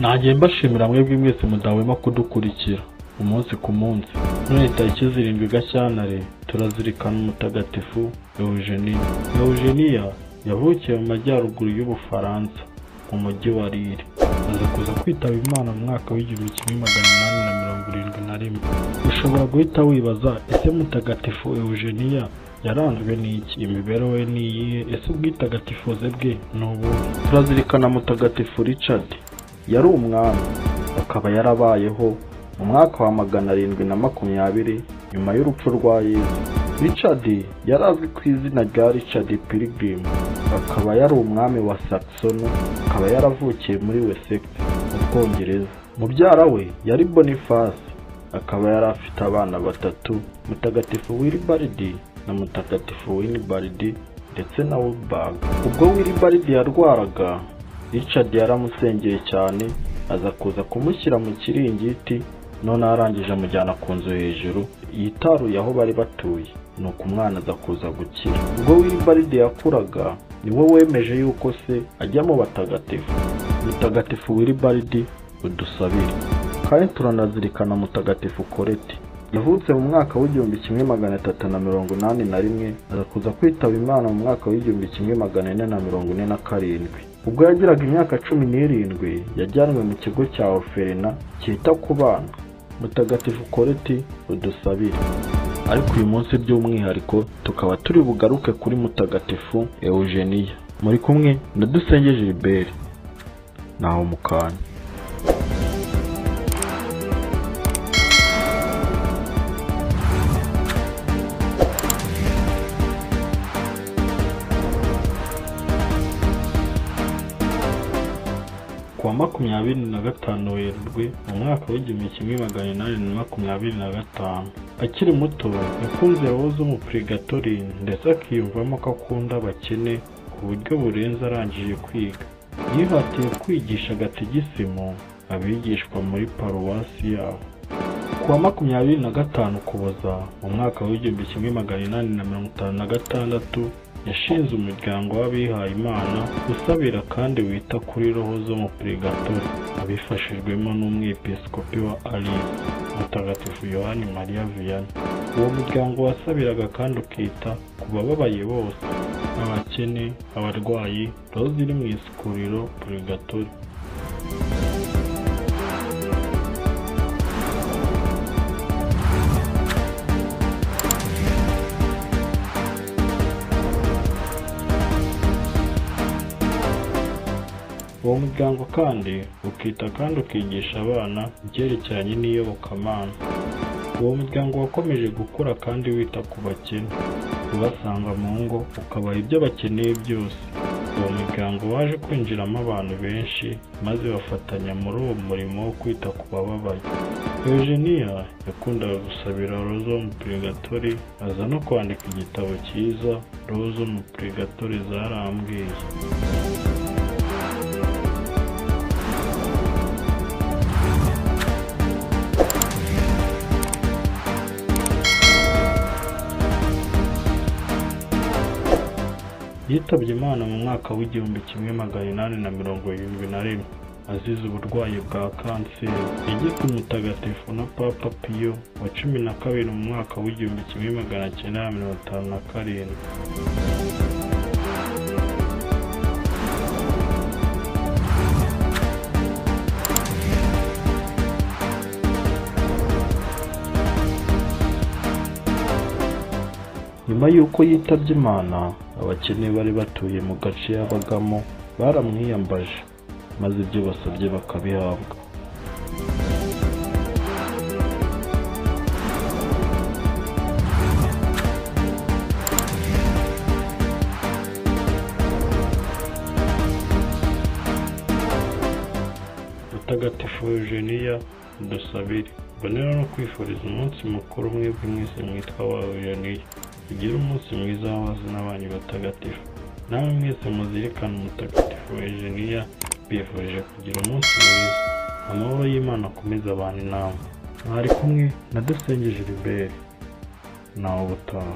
Nagiye mbashimira mwebwe mwese mudahwema kudukurikira umunsi ku munsi. None tariki 7 Gashyantare turazirikana Umutagatifu Eugenia. Eugenia yavukiye mu majyaruguru y'Ubufaransa mu mujyi wa Lille, aza kuza kwitaba Imana mu mwaka w'1871. Ushobora guhita wibaza, ese Mutagatifu Eugenia yaranzwe n'iki? Imibereho ye ni iyihe? Ese ubwitagatifuze bwe ni ubuhe? Turazirikana Mutagatifu Richard. Yari umwami, akaba yarabayeho mu mwaka wa 720 nyuma y'urupfu rwa Yesu. Richard yari azwi ku izina rya Richard Pilgrim, akaba yari umwami wa Saxon, akaba yaravukiye muri Wessex mu Bwongereza. Mubyara we yari Boniface, akaba yari afite abana batatu, Mutagatifu Wilibald na Mutagatifu Winibald ndetse na Wilberg. Ubwo Wilibald yarwaraga, Richard yaramusengeye cyane, aza kuza kumushyira mu kiringiti, none arangije amujyana ku nzu hejuru yitaruye aho bari batuye, nuko umwana aza kuza gukira. Ubwo Wilibald yakuraga, niwe wemeje yuko se ajya mu batagatifu. Mutagatifu Wilibald, udusabire. Kandi turanazirikana Mutagatifu Colette. Yavutse mu mwaka w'1381, aza kuza kwitaba Imana mu mwaka w'1447. Ubwo yagiraga imyaka 17, yajyanwe mu kigo cya Orphelina cyita ku bana. Mutagatifu Colette, udusabire. Ariko uyu munsi by'umwihariko tukaba turi bugaruke kuri Mutagatifu Eugenia. Muri kumwe na Dusenge Gilbert. Naho mukanya. Kuwa 25 Werurwe mu mwaka w'1825, akiri muto yakunze roho zo mu purigatori ndetse akiyumvamo ko akunda abakene ku buryo burenze. Arangije kwiga yihatiye kwigisha gatigisimu abigishwa muri paruwasi yabo. Kuwa 25 Ukuboza mu mwaka w'1856 yashinze umuryango w'abihaye Imana usabira kandi wita kuri roho zo mu purigatori, abifashijwemo n'umwepiskopi wa Alice Mutagatifu Yohani Mariya Vianney. Uwo muryango wasabiraga kandi ukita ku bababaye bose, abakene, abarwayi, roho ziri mu isukuriro purigatori. Uwo muryango kandi ukita kandi ukigisha abana ibyerekeranye n'iyobokamana. Uwo muryango wakomeje gukura kandi wita ku bakene, ubasanga mu ngo ukabaha ibyo bakeneye byose. Uwo muryango waje kwinjiramo abantu benshi maze bafatanya muri uwo murimo wo kwita ku bababaye. Eugenia yakundaga gusabira roho zo mu purigatori, aza no kwandika igitabo cyiza Roho zo mu purigatori zarambwiye. Yitabye Imana mu mwaka w'1871 azize uburwayi bwa kanseri. Yagizwe umutagatifu na Papa Piyo wa 12 mu mwaka w'1957. Nyuma y'uko yitabye Imana, abakene bari batuye mu gace yabagamo baramwiyambaje, maze ibyo basabye bakabihabwa. Mutagatifu Eugenia, udusabire. Mbonera no kwifuriza umunsi mukuru mwebwe mwese mwitwa ba Eugenia. Ugire umunsi mwiza w'abazina banyu batagatifu. Namwe mwese muzirikana Umutagatifu Eugenia, bifurije kugira umunsi mwiza. Amahoro y'Imana akomeze abantu inama. Mwari kumwe na Dusenge Gilbert. Nawe ubutaha.